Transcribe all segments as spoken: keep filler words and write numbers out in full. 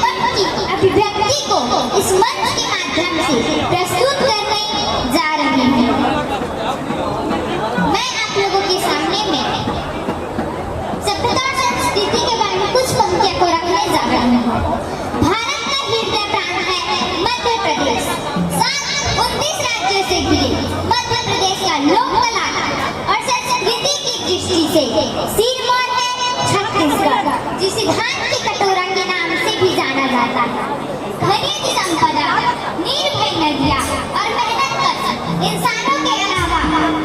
मन की अभिव्यक्ति को इस मंच के माध्यम से प्रस्तुत करने जा रही हूँ। मैं आप लोगों के सामने में सभ्यता और संस्कृति के बारे में कुछ पंक्तियों को रखने जा रही हूँ। भारत का हृदय प्राण है मध्य प्रदेश। साथ उनतीस राज्यों से घिरे मध्य प्रदेश का लोक कला और संस्कृति की दृष्टि से सिरमौर है छत्तीसगढ़, जिसे धान की कटोरा के नाम से भी जाना जाता है। खनिज संपदा, निर्भय नदियाँ और मेहनत कश इंसानों के अलावा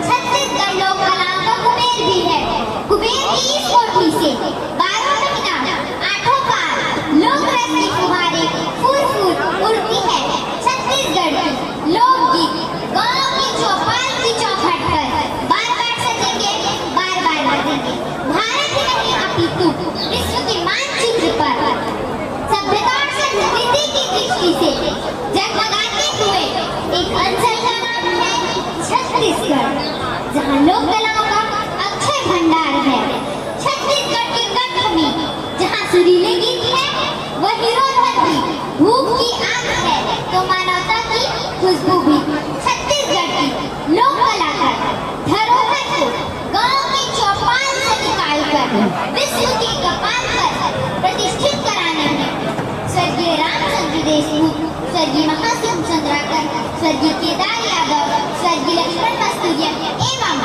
छत्तीसगढ़ लोक कलाओं का कुबेर भी है। कुबेर की इस कोठी से बारह महीना, आठों पार लोक रस की फुहारें फूल फूल उड़ती है। छत्तीसगढ़ की लोकगीत गांव की चौपाल की चौखट पर बार बार सजेंगे, बार बार बजेंगे। भारत ही नहीं अपितु विश्व के मानचित्र पर सभ्यता और संस्कृति की दृष्टि से जगमगाते हुए एक अंचल का नाम है छत्तीसगढ़, जहाँ लोक कलाओं का अक्षय भंडार है। छत्तीसगढ़ के कंठ में जहाँ सुरीले गीत है, वह हीरो धरती भूख की आग है तो मानवता की खुशबू भी। छत्तीसगढ़ की लोक कला का धरोहर को गांव के चौपाल से निकालकर विश्व के कपाल पर प्रतिष्ठित कराने में स्वर्गीय रामचंद्र देशमुख, स्वर्गीय महासिंह चंद्राकर, स्वर्गीय केदार यादव, स्वर्गीय लक्ष्मण मस्तूरिया एवं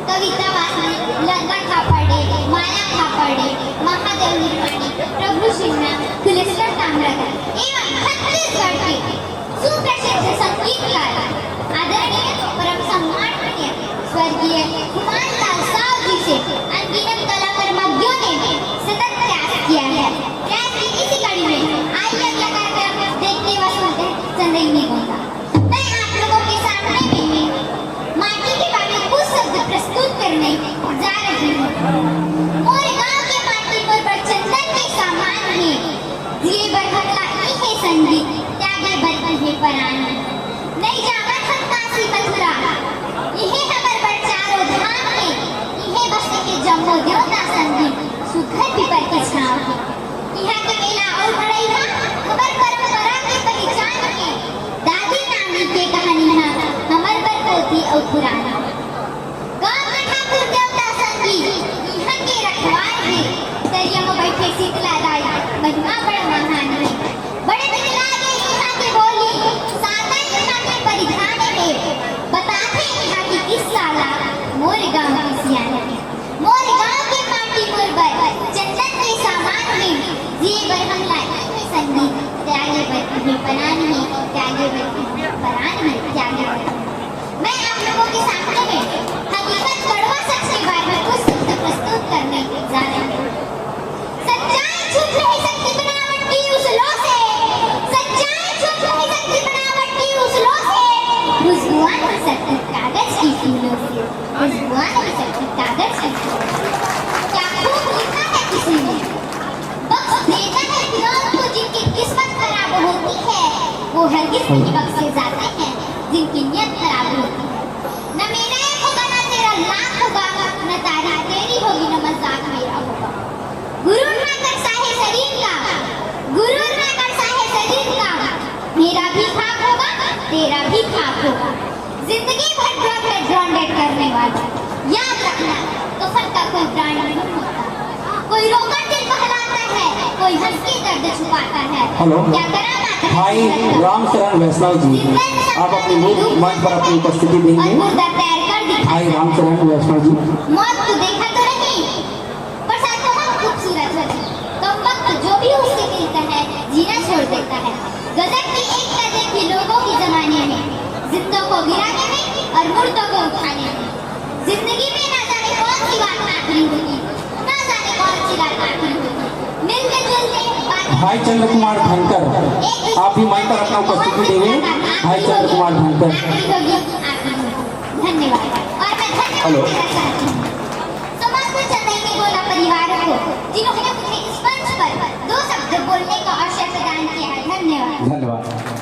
कविता वासनी, लता खापर्डे, माया खापर्डे, महादेव निर्माणी, प्रभु सिन्हा, कुलेश्वर ताम्रकार एवं छत्तीसगढ़ के सुप्रसिद्ध संगीतकार आदरणीय परम सम्माननीय स्वर्गीय खुमान लाल साव जी से अनगिनत कला कर्मज्ञों ने सतत प्रयास किया है। प्रयास की इसी कड़ी में आइए अगला कार्यक्रम देखते व सुनते हैं चंदैनी गोंदा। मैं आप लोगों के सामने में माटी के बारे में कुछ शब्द प्रस्तुत करने जा रही हूँ। मोर गांव के माटी मोर बर चंदन के सामान है, जिए बर हमला इहे संगी, त्यागे बर इहे परान। नइ जावन हम काशी मथुरा, इहे हमर बर चारों धाम हे, इहे बसे हे जम्मो देवता संगी, सुघर पीपर के छांव हे। इहाँ के मेला अउ मड़ई ह हमर परंपरा के पहिचान हे। दादी नानी के कहानी ह हमर बर पोथी अउ पुरान हे। गाँव के ठाकुर देवता संगी इहाँ के रखवार हे। तरिया म बइठे शीतला दाई महिमा बड़ महान हे। बड़े नीक लागे इहाँ के बोली, सादा इहाँ के परिधान हे। बताथे इहाँ के किस्सा ला मोर गाँव के सियान हे। मोर गाँव के माटी मोर बर चंदन के सामान हे। जिए बर हमला इहे संगी, त्यागे बर इहे परान हे, त्यागे बर इहे परान हे, त्यागे बर। मैं आप लोगों के सामने में हकीकत कड़वा सच के बारे में कुछ शब्द प्रस्तुत करने जा रही हूँ। सच्चाई छुप नहीं सकती बनावट की उस लो से, सच्चाई छुप नहीं सकती बनावट की उस लो से। खुशबुआ नहीं सकती कागज की फूलों से, खुशबुआ नहीं सकती कागज की फूलों से। क्या खूब लिखा है किसी ने, बख्श देता है खुदा उनको, जिनकी किस्मत खराब होती है, वो हरगिज नहीं बख्शे जाते हैं, जिनकी नीयत खराब होती है। न मेरा एक होगा, न तेरा लाख होगा, न तारीफ तेरी होगी, न मजाक मेरा होगा। गुरूर ना कर साहे शरीर का, गुरूर ना कर साहे शरीर का, मेरा भी खाक होगा, तेरा भी खाक होगा। जिंदगी भर ब्रांडेड, ब्रांडेड करने वाला, याद रखना, कफन का कोई ब्रांड नहीं होता। कोई रोकर दिल बहलाता है, कोई हंस के दर्द छुपाता है। हेलो। क्या करामात है भाई संगत का? रामचरण वैष्णव जी, जिंदा इंसान आप अपनी के मुख रूप मंच पर अपनी उपस्थिति और देंगे। मुर्दा तैर कर दिखाता भाई है। रामचरण वैष्णव जी। मौत को देखा तो नहीं, पर साथों हम खूबसूरत हो जी। कम वक्त जो भी उससे मिलता है, जीना छोड़ देता है। गजब की एकता देखी लोगों की जमाने में, जिंदों को गिराने में और मुर्दों को उठाने में। जिंदगी में ना जाने कौन सी बात आखिरी होगी, ना जाने कौन सी बात आखिरी होगी। मिलते जुलते बात भाई चंद्र कुमार धनकर, आप भी मंच पर अपना उपस्थिति देंगे। भाई चंद्र कुमार धनकर। आखिरी होगी, आखिरी होगी। धन्यवाद। और मैं धन्यवाद हेलो। देना चाहती हूँ समस्त चंदैनी गोंदा परिवारों को, जिन्होंने मुझे इस मंच पर दो शब्द बोलने का अवसर प्रदान किया है। धन्यवाद। धन्यवाद।